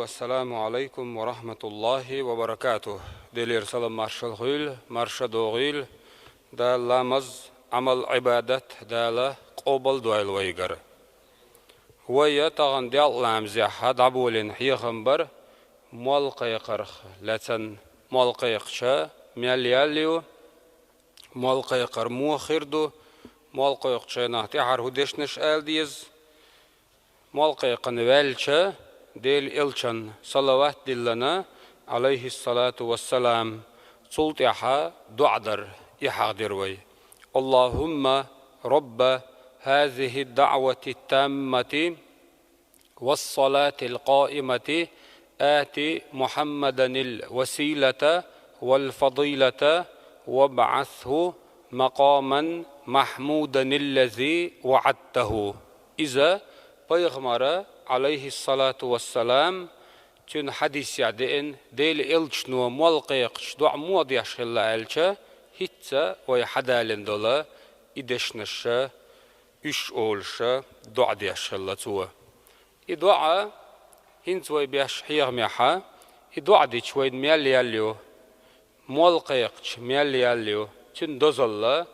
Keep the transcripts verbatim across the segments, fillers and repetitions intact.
Ассаламу алайкум ва рахматуллахи ва баракатух. Делера салам маршал хуьйла, марша догӀийла. Дала ламаз, Ӏамал, Ӏибадат Дала къобал дойла вайгара. Вай тахана делкъа ламазехь дӀаболийна хьехам бар молла кхайкхарх лаьцна, молла кхайкхача мел ял ю, молла кхайкхар муха хир ду, молла кхайкхача хенахь тӀаьхьара хӀун дешнаш ала деза, молла кхайкхина ваьлча, Делан элчанна салават диллина, алайхиссалату вассалам, цул тӀаьхьа доӀа дар, и хьахдира вай: «Аллахумма робба хазихи даъвати таммати вассалати алкъаимати, ати Мухаммаданил василата вал фадилата вабъасху макъаман махмуданиллази ваъадтаху». Иза пайхамара, алайхиссалату вассалам, цуьнан хьадисехь деана, Делан элчано молла кхайкхача доӀа муха деш хилла аьлча, хӀинцца вай хьадалийна долу и дешнаш, уьш олуш доӀа деш хилла цо. И доӀа, хӀинца вай беш хьехамехь, и доӀа дича вайна мел ял ю, молла кхайкхача мел ял ю, цуьнан дозалла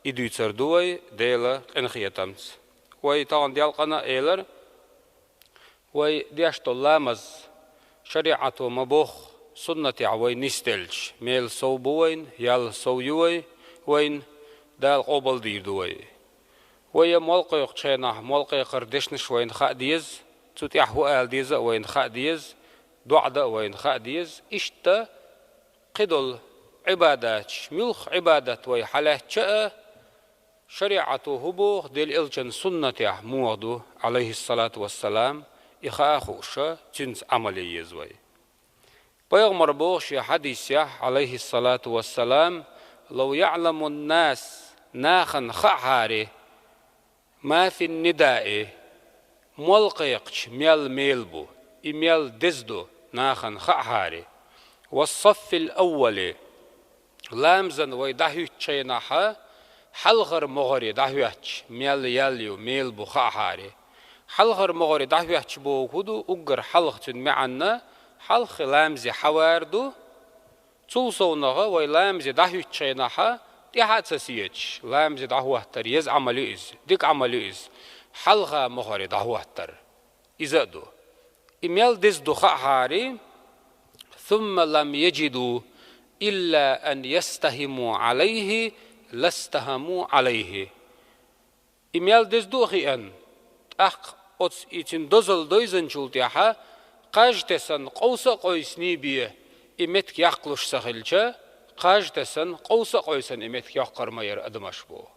и дуьйцур ду вай Делан къинхетамца. Вай тахана делкъана а элира, вай деш долу ламаз шариӀато ма-бохху, суннатехь вай нисделча, мел сов бу вайна, ял сов ю вай, вайна, Дала къобал дийр ду вай. Вай я молла кхайкхачу хенахь молла кхайкхар дешнаш вайна хаа деза, цу тӀехь хӀун ала деза а вайна хаа деза, доӀа дан а вайна хаа деза. Иштта кхидолу Ӏибадаташ, муьлхха Ӏибадат вай хьалаьцча а, шариӀато хӀун боху, Делан элчанан суннатехь муха ду, алайхиссалату вассалам, и хаа а хууш, цуьнца Ӏамал ян еза вай. Пайхамара боху шен хьадисехь, алайхиссалату вассалам: «Лав яъламун нас», нахана хаахьара, «ма фин нидаи», молла кхайкхача мел мел бу, и мел деза ду, нахана хаахьара, «вассаффил аввали», ламазан вай дӀахӀуьттучу хенахь, хьалхара могӀаре дӀахӀоьттича, мел ял ю, мел бу хаахьара. Хьалхара могӀаре дӀахӀоьттича бохург хӀун ду, уггар хьалха цуьнан маьӀна, хьалххе ламазе хьавар ду, цул совнаха вай ламазе дӀахӀуьттучу хенахь, тӀаьхьа а ца сецаш, ламазе дӀахӀоттар еза Ӏамал ю иза, дика Ӏамал ю иза, хьалха могӀаре дӀахӀоттар. Иза а ду. И мел деза ду хаахьара, «сумма лам яджиду илла ан ястахиму алайхи, ластахаму алайхи». И мел деза ду а хиъна, тӀаккха оцу и цуьнан дозалла дойзанчул тӀаьхьа кхаж тесна къовса а къовсаний бен, и меттиг яккхалуш ца хилча, кхаж тесна къовса а къовсана и меттиг йоккхур ма яра адамаш боху.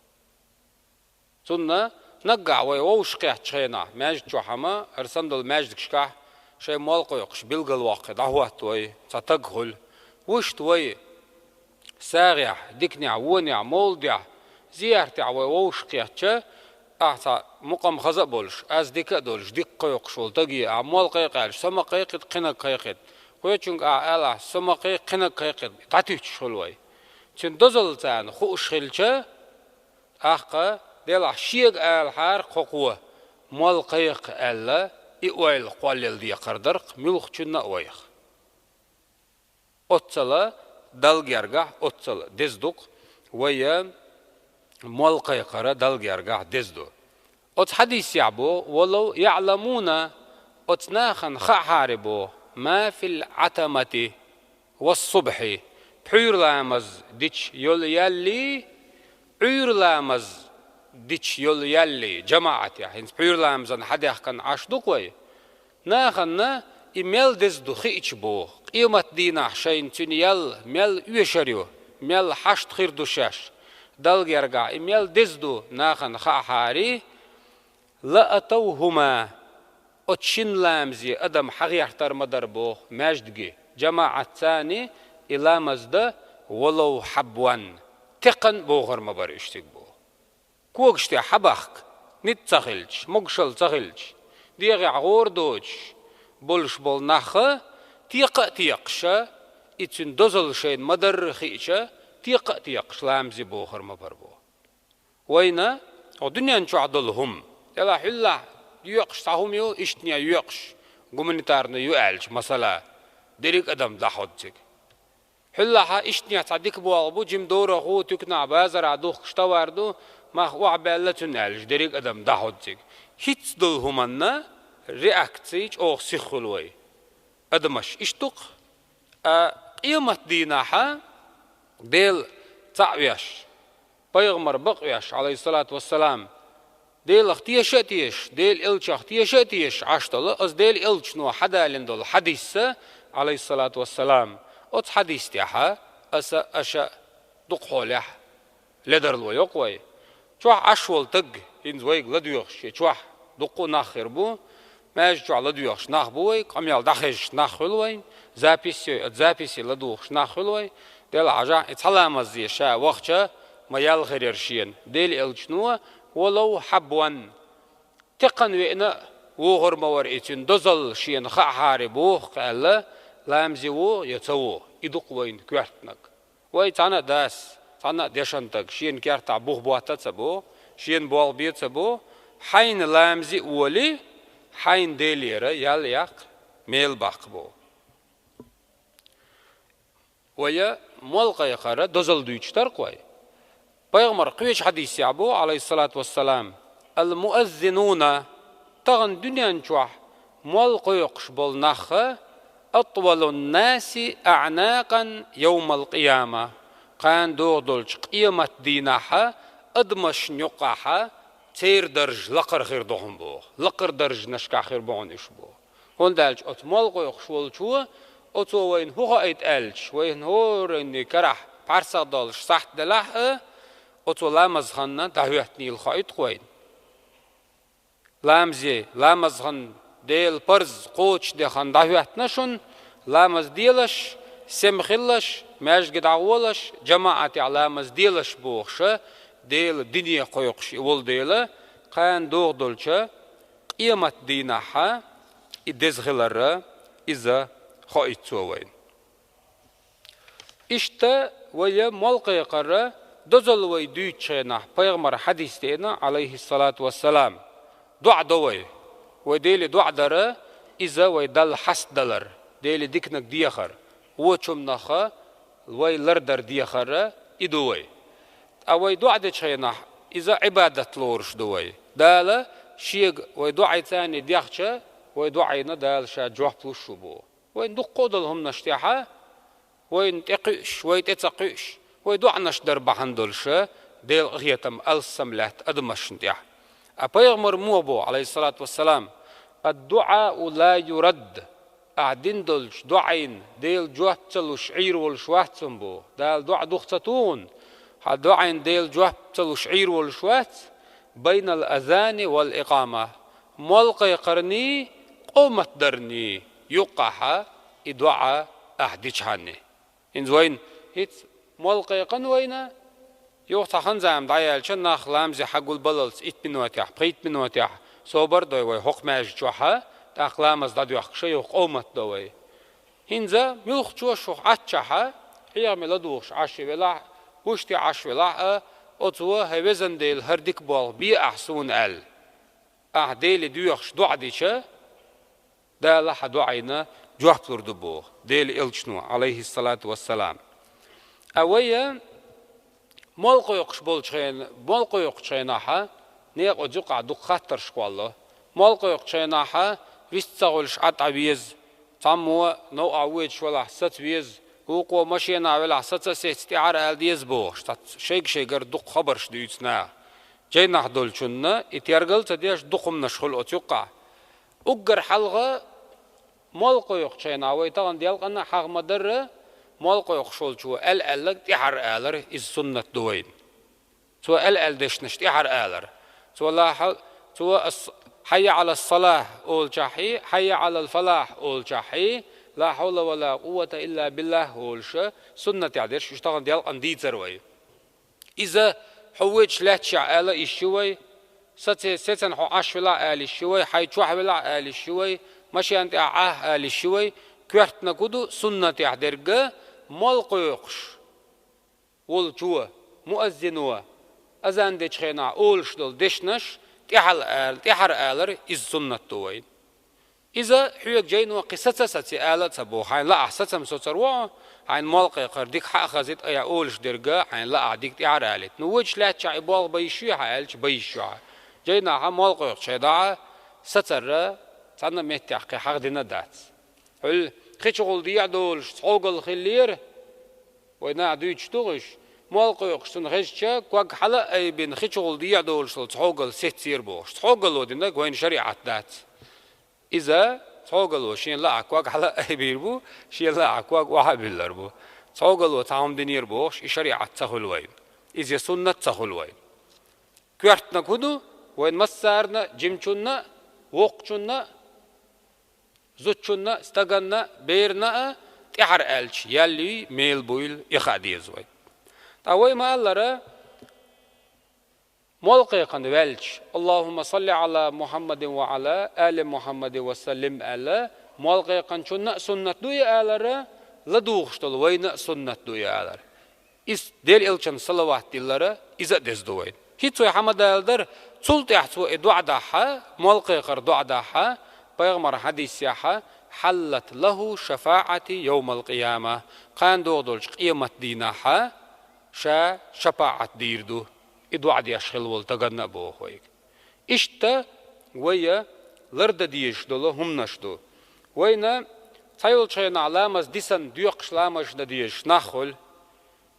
Цунна наггахь вай вовшахкхеттачу хенахь, маьждиг чохь а ма, хӀара санна долу маьждигашкахь шайн молла кхойкхуш билгалвоккхий дӀахӀотта вай, цхьа таг хуьлу. Вуьшта вай сагӀехь, диканехь, вонехь, мовладехь, зияртехь вай вовшахкхеттача, ахь цхьа мукъам хаза а болуш, аз дика а долуш, дика кхойкхуш волу таге ахь молла кхайкха аьлча, со ма кхайкхийта, кхинаг кхайкхийта. Кхечуьнга ахь ала ахь, со ма кхайкха, кхинаг кхайкхийта, дӀатуьттуш хуьлу вай. Цуьнан дозалла царна хууш хилча, тӀаккха делахь шега алахьара кхокхо, молла кхайкха аьлла, и ойла кхоллаелла декхар дара-кх муьлххачунна а вайх. Оццала Далла гергахь, оццала деза ду-кх вай молла кхайкхар, Далла гергахь деза ду. Оцу хьадисехь боху: «Валав яъламуна», оцу нахана хаахьара боху, «ма фил Ӏатамати ва субхьи», пхьуьйра ламаз дича йолу яллий, Ӏуьйра ламаз дича йолу яллий, жамаӀатехь, хӀинца пхьуьйра ламазан хьадаьхкина Ӏаш ду-кх вай. Нахана и мел деза ду хиъча боху, къематдийнахь шайна цуьнан ял мел оьшур ю, мел хьашт хир ду шаьш, Далла гергахь и мел деза ду нахана хаахьара, «ла атавхума», оцу шина ламазе адам хьагӀертар ма дара боху маьждиге, жамаӀатца и ламаз дан, «валав хьабван», текхна а бохур ма бара уьш цига боху. Когаш тӀе хьабахка, ницкъ ца хилча, могушалла ца хилча, дегӀехь гӀора доцуш болуш болу нах, текха а текхаш, и цуьнан дозалла шайна ма-дарра хиъча, текха а текхаш ламазе бохур ма бара боху. Вайна, хьо дуьнен чохь долу хӀума, делахь хьуьллахь йоькъуш цхьа хӀума ю, иштта йоькъуш, Гуманитарный ю аьлча, масала, дерриг адам дӀахьодда цига. Хьуллахьа, иштта цхьа дика болх бу, жима дорагӀа ву, туьканахьа, базарахьа духкуш товар ду, мах охьабаьлла цунна аьлча, дерриг адам дӀахьодда цига. ХӀинца долу хӀуманна реакци чӀогӀа сиха хуьлу вай. Адамаш иштта ду-кх. А, къематан дийнахьа Дела цхьаъ веш, пайхамар бакъвеш, Ӏалайхиссалату вассалам, Делах теша а тешаш, Делан элчах теша а тешаш Ӏаш долу, аса Делан элчано хьадалийна долу хьадис, Ӏалайхиссалату вассалам, оцу хьадис тӀехь аса аша дукха хьолехь ледарло йо-кх вай. Чохь Ӏаш волу таг, хӀинца вайга ладоьгӀуш, я чохь дуккха а нах хир бу, маьждиг чохь ладоьгӀуш нах бу вай, къамел дӀахезаш нах хуьлу вайн, записи, записи ладугӀуш нах хуьлу вай. Делахь хьажахь, и цхьа ламаза ша вахча, ма ял хир яра шена, Делан элчано, «Валав хьабван». Текхна веана а вогӀур ма вара и цуьнан дозалла, шена хаахьара боху-кх аьлла, ламазе вогӀу я ца вогӀу, и ду-кх вайна коьртаниг. Вай цхьана а дас, цхьана а дешна таг шена кертахь бух ботта а ца боху, шена болх бе а ца боху, хьайна ламазе а волий, хьайна Делера ял яккха, мел баккха боху. Вай молла кхайкхара дозалла дуьйцуш дара-кх вай. Пайхамар кхечу хьадисехь боху, Ӏалайхиссалату вассалам: «Ал-муаззинуна», тахана дуьнен чохь молла кхойкхуш болу нах, «атвалун-наси аӀнакъан йовмал-къияма», кхана догӀу долчу къематан дийнахьа адамашна юккъехьа церан дарж лакхара хир ду хьуна боху, лакхара даржанашкахь хир бу хьуна уьш боху. ХӀунда аьлча оцу молла кхойкхуш волчо, оцо вайна хӀун хоуьйту аьлча, вайна хӀоранна карахь пхьарсагӀ долуш сахьт делахь а, оцо ламаза ханна дӀахӀоьттинийла хоуьйту-кх вайна. Ламазе, ламаза хан, Делан парз кхочушден хан дӀахӀоьттина шуна, ламаз делаш, сема хилалаш, маьждиге дӀагӀолаш, жамаӀатехь ламаз делаш бохуша, Делан дине кхойкхуш и волу дела, кхана догӀу долча къематан дийнахьа и деза хиларра, иза хоуьйту цо вайна. Иштта вай молла кхайкхара дозалла вай дуьйцучу хенахь пайхамар хьадис деана, Ӏалайхиссалату вассалам, доӀа до вай. Вай Деле доӀа дара, иза вай Далла хьастадалар, Деле диканиг дехар, вочу хӀуманах вай лардар дехара и ду вай. Ткъа вай доӀа дечу хенахь, иза Ӏибадат лоруш ду вай. Дала шега вай доӀа царна дехча, вай доӀина Дала ша жоп луш ву боху. Вайна дуккха а долу хӀуманаш тӀехьа, вайна тӀекхуьуш, вай тӀе ца кхуьуш, вай доӀанаш дар бахьана долуша, Делан къинхетам алссам лаьтта адамашна тӀехь. А пайхамар муха боху, Ӏалайхиссалату вассалам: «Ад-дуӀау ла юрад». Ахь дина долчу доӀина Дела жоп ца луш Ӏийр волуш вац хьуна боху. Дала доӀа духа ца туху хьуна, хьан доӀина Дела жоп ца луш Ӏийр волуш вац, байнал азани вал икъама. Молла кхайкхарний, къомат дарний юккъахьа и доӀа ахь дичхьанний. ХӀинца вайна хӀинца молла кхайкхина вайна, юха цхьа хан-зама дӀаяьлча, нах ламазе хьагулбаллалц итт минотехь, пхийтта минотехь собар дой вай хӀокху маьждиг чохьа, тӀаккха ламаз дӀадоьхкуша юха къомат до вай. ХӀинца муьлххачо шух Ӏаччахьа, хьехаме ладугӀуш Ӏаш велахь, вуьшта Ӏаш велахь а, оцо: «ХӀай везан Дела, хӀара дика болх бе ахь суна», аьлла, ахь Деле доьхуш доӀа дича, Дала хьан доӀина жоп лур ду боху Делан элчано, Ӏалайхиссалату вассалам. А вай молла кхойкхуш болчу хена, молла кхойкхучу хенахьа, некъа оцу юкъахь дукха хаттарш кхолло. Молла кхойкхучу хенахьа вист ца хуьлуш Ӏад Ӏа веза, цхьаммо новкъахь воьдуш велахь саца веза, вукхо машенахь велахь саца а сеца тӀаьхьара ала деза бохуш, цхьацца шайга-шайгара дукха хабарш дуьйцу наха. Жайнахь долчунна и тергал а ца деш, дукха хӀуманаш хуьлу оцу юккъахь. Уггар хьалха молла кхойкхучу хенахь, вай тахана делкъана хьагӀ ма-дарра, молла кхойкхуш волчо аьлла-аьлларг тӀаьхьара алар, иза суннат ду вайна. Цо аьлла-аьлла дешнаш тӀаьхьара алар. Цо ла хьа-, цо ас-, «Хьайя Ӏалас-салахь» олучохь, «Хьайя Ӏалал-фалахь» олучохь, «Ла хьавла ва ла къуввата илла биллахь» олуша, суннатехь дерш уьш тахана делкъана дийцар вай. Иза хьо воьдуш лаьтташехь ала йиш ю вай, саце-, сецна хьо Ӏаш велахь ала йиш ю вай, хьайн чохь велахь ала йиш ю вай, машен тӀехь Ӏахь ала йиш ю вай, коьртаниг хӀун ду суннатехь дерг, молла кхойкхуш волчо, муаззино, азан дечу хенахь олуш долу дешнаш тӀаьхьала ала, тӀаьхьара алар, иза суннат ду вайна. Иза хьоьга жайно кхин саца а саций ала а ца боху, хьайна лаахь сацам соцур ву хьо, хьайна молла кхайкхар дика хьа а хазийта, айхьа олуш дерг хьайна лаахь дика тӀаьхьара алийта. Ну, вуьйцуш лаьттачохь и болх бан йиш юй хьан аьлча, бан йиш ю хьан. Жайнахьа молла кхойкхучу хенахь сацар цхьана а меттехь кхин хьахдина а дац. Хьуьлла хи чу гӀула дехьа долуш цхьогал хиллера, вай наха дуьйцуш ду уьш, молла кхойкхуш цунна хезча, ког хьала а айбина, хи чу гӀула дехьа долуш долу цхьогал сеццера бохуш. Цхьогало динарг вайна шариӀат дац. Иза цхьогало шен лаахь ког хьала а айбийр бу, шен лаахь ког охьа а буьллур бу. Цхьогало цхьа хӀума динера бохуш, и шариӀат ца хуьлу вайна. Иза я суннат ца хуьлу вайна. Коьртаниг хӀун ду? Вайн массарна а, жимачунна а, воккхачунна а, зудчунна а, стаганна а, берана а, тӀаьхьара аьлча, ял юй, мел буйла, и хаа деза вайн. Ткъа вай ма-аллара, молла кхайкхина ваьлча, «Аллахумма салли Ӏала Мухьаммадин ва Ӏала али Мухьаммадин ва саллим» аьлла, молла кхайкхинчунна а суннат ду и алар, ладугӀуш долу вайна а суннат ду и алар. Иза Делан элчанна салават диллар, иза а деза ду вайна. ХӀинца вай хьан ма-далла дара, цул тӀаьхьа цо и доӀа дахь, молла кхайкхар доӀа дахь, пайхамаран хьадисехь: «Хьаллат лахӀу шафаӀати йовмал къияма». Кхана догӀу долчу къематдийнахь ша шапаӀат дийр ду, и доӀа деш хилла волу стаганна а боху вайга. Иштта вай лардан дезаш долу хӀуманаш ду. Вайна цхьайолчу хенахь ламаз дисна доькхуш ламазаш дан дезаш нах хуьлу.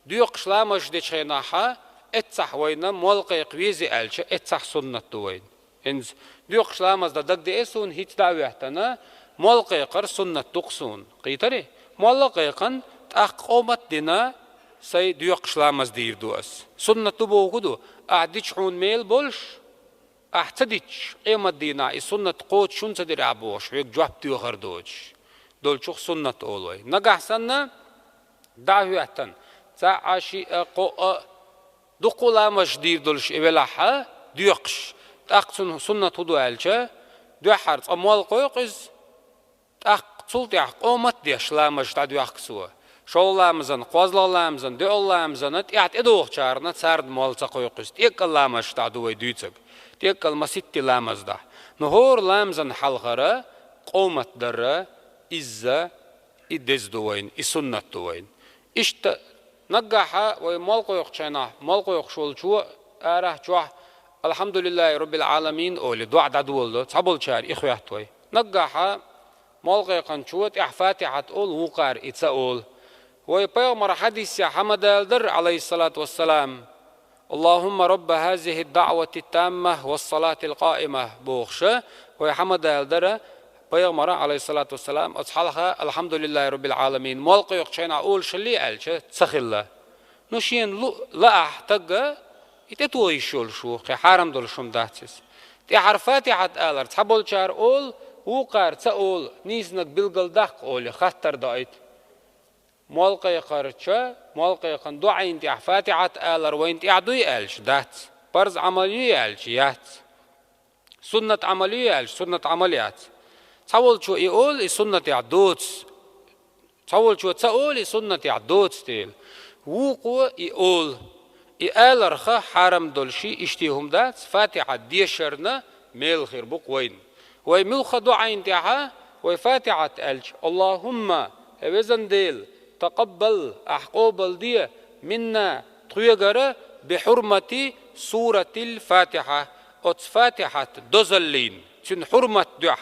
Доькхуш ламазаш дечу хенахь эццахь вайна молла кхайкха везий аьлча, эццахь суннат ду вайна. ХӀинца доькхуш ламаз дан дагадеа суна, хӀинца дӀа а хӀоьттина, молла кхайкхар суннат ду-кх суна. Кхийтарий? Молла а кхайкхина, тӀаккха къомат а дина, сайн доькхуш ламаз дийр ду ас. Суннат ду бохург хӀун ду? Ахь дича хьуна мел болуш, ахь ца дича, къематдийнахь и суннат кхочуш хӀунда ца дира ахь бохуш, хьоьга жоп доьхур доцуш долчух суннат олу вай. Нагахь санна, дӀа а хӀоьттина, цхьаъ а, шиъ а, кхоъ а, дуккха а ламазаш дийр долуш и велахь, доькхуш, тӀаккха цунна суннат хӀун ду аьлча, дуьххьара цкъа молла кхойкху иза, тӀаккха цул тӀаьхьа къомат а деш ламазаш дӀадоьхку цо. ШолгӀа ламазан, кхозлагӀа ламазан, доьалгӀа ламазан тӀаьхьа тӀедогӀучарна царна молла ца кхойкху иза. ТӀекӀал ламазаш дахь ду вай дуьйцург. ТӀекӀал маситтий ламаз дахь. Ну хӀора ламазан хьалхара къомат дар, иза, и деза ду вайна, и суннат ду вайна. Иштта наггахь вай молла кхойкхучу хенахь, молла кхойкхуш волчо арахь, чохь «Алхьамдулиллахи Роббил Ӏаламин» олий, доӀа дӀадолало, цхьаболчара и хоьтту вай. Наггахь молла кхайкхинчо тӀехь Фатихьат олу, вукхара и ца олу. Вай пайхамаран хьадисехь хьан ма-далла дара, Ӏалайхиссалату вассалам: «Аллахумма робба хазихи ддаӀвати ттамма вассалати лкъаима», бохуш, вай хьан ма-далла дара, пайхамаран, Ӏалайхиссалату вассалам, оцу хьалха «Алхьамдулиллахи Роббил Ӏаламин» молла кхойкхучу хенахь олуш хиллий аьлча, ца хилла. Ну, шена лу-, лаахь стаг, и тӀетоха йиш йолуш ву, кхин хьарам долуш хӀума дац иза. ТӀаьхьара Фатихьат алар цхьаболчара олу, вукхара ца олу, нийсаниг билгалдаккха олий, хаттар доуьйту. Молла кхайкхарча, молла кхайкхина доӀанна тӀехь Фатихьат алар вайна тӀехь дуй аьлча, дац. Парз Ӏамал юй аьлча, яц. Суннат Ӏамал юй аьлча, суннат Ӏамал яц. Цхьаволчо и олу, и суннатехь доцу. Цхьаволчо ца олу, и суннатехь доцу дела. Вукхо и олу. И аларх хьарам долуш иштта хӀума дац, Фатихьат дешарна мел хир бу-кх вайна. Вай муьлхха доӀанна тӀехь, вай Фатихьат аьлча: «Аллахумма, хӀай везан Дела, такъаббал, ахь къобалде, минна, тхоьгара, бихьурмати суратил Фатихьа, оцу Фатихьат дозаллина, цуьнан хьурмат дуьхьа».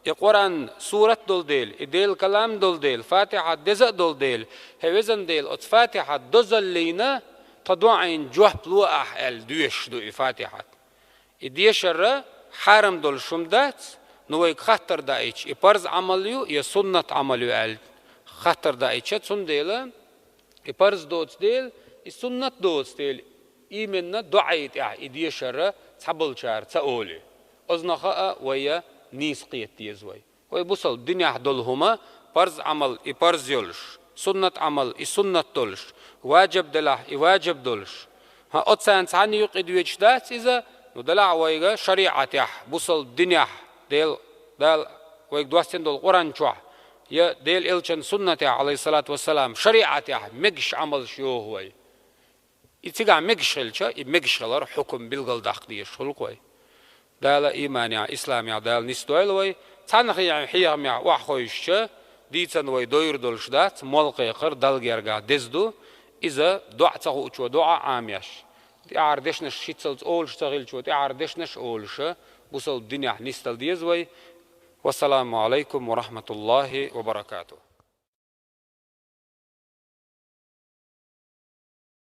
И Къуръан сурат долу дела, и Делан калам долу дела, Фатихьат деза а долу дела, хӀай везан Дела, оцу Фатихьат дозаллина тхан доӀанна жоп ло ахь аьлла доьшуш ду и Фатихьат. И дешар хьарам долуш хӀума дац, ну вайга хаттар даийча, и парз Ӏамал ю я суннат Ӏамал ю аьлла хаттар даийча, цундела и парз доцу дела, и суннат доцу дела, именно доӀа тӀехь и дешар цхьаболчара ца олий. Оцунах а вай нийса кхета деза вай. Вай бусалба динехь долу хӀума, парз Ӏамал и парз йолуш, суннат Ӏамал и суннат долуш, важиб делахь и важиб долуш. ХӀан, оцарна цхьанна юкъа и доьдуш дац иза, ну делахь вайга шариӀатехь, бусалба динехь, Дел-, Дала вайга доссийна долу Къуръан чохь, я Делан элчан суннатехь, Ӏалайхиссалату вассалам, шариӀатехь мегаш Ӏамалш йоху вай. И цигахь мегаш хилча, и мегаш хилар хьукам билгалдаккха дезаш хуьлу-кх вай. Дала иманехь, исламехь Дала нисдойла вай, Цхьаннахьа хьехамехь охьахевшича, дийцан вай дойр долуш дац, молла кхайкхар Далла гергахь деза ду, иза доӀа ца хуучо доӀа Ӏамош. ТӀаьхьара дешнаш шиццалц олуш ца хилчо, тӀаьхьара дешнаш а олуш, бусалба динехь нисдала деза вай. Вассаламу алайкум ва рахматуллахи ва баракатух.